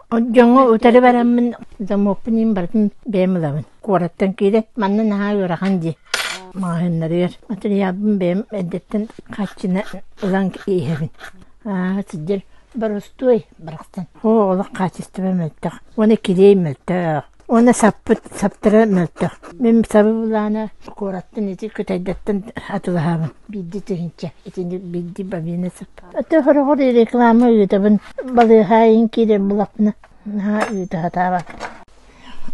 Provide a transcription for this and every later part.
Дьоҥҥо утары бараммын замокпун иһин барытын бэйэм ылабын. Куораттан киирэн манна наһаа ыарахан дии. Маҕаһыыннарыгар матырыйаалбын бэйэм эрдэттэн харчыны ылан иһэбин. Аа сылдьар боростуой барахсан. Оо, олох хаачыстыба мөлтөх. Уонна килиэй мөлтөх. Уонна саппыт саптара мөлтөх. Мин сабы былаана куораттан ити Кытайдаттан атылаһабын. Биирдии тыһыынча итини биирдии бобина сап. Аты хороҕор реклама ыытабын. Балыыһа иһин киирэр булахпына наһаа ыыта сатаабат.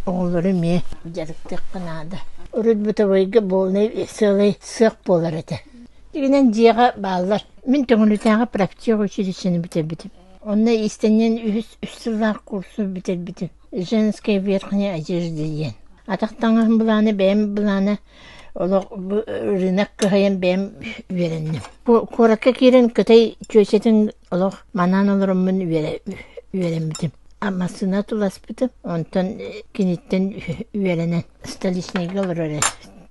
Оҕолору эмиэ дьарыктыахха наада. Урут бытовойга буолнай сыалай сыах буолар этэ. Дьиҥинэн дьиэҕэ бааллар. Мин Төҥүлүтээҕи профтех училищены бүтэрбитим. Онно иистэнньэн үһүс үс сыллаах курсу бүтэрбитим. Женская верхняя одежда диэн. Атах таҥаһым былаана бэйэм былаана олох бу рынок кыһайан бэйэм үөрэнним. Куоракка киирэн Кытай чүөчэтин олох манаан олороммун үөрэммитим. Массыына туласпытым, онтон киниттэн үөрэнэн столичныйга олорор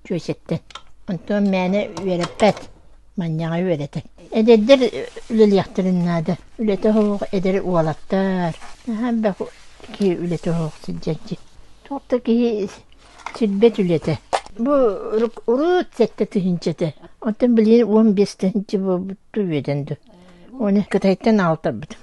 чүөчэттэн. Онтон мээнэ үөрэппэт, манньаҕа үөрэтэр. Эдэрдэр үлэлиэхтэрин наада. Үлэтэ суох эдэр уолаттар. Наһаа элбэх киһи үлэтэ суох сылдьар дии. Туох да киһи сирбэт үлэтэ. Бу урут 7 тыһыынча этэ. Оттон билигин 15 тыһыынча буолбут үөдэн дуу. Оны Кытайтан аҕалтарбытым.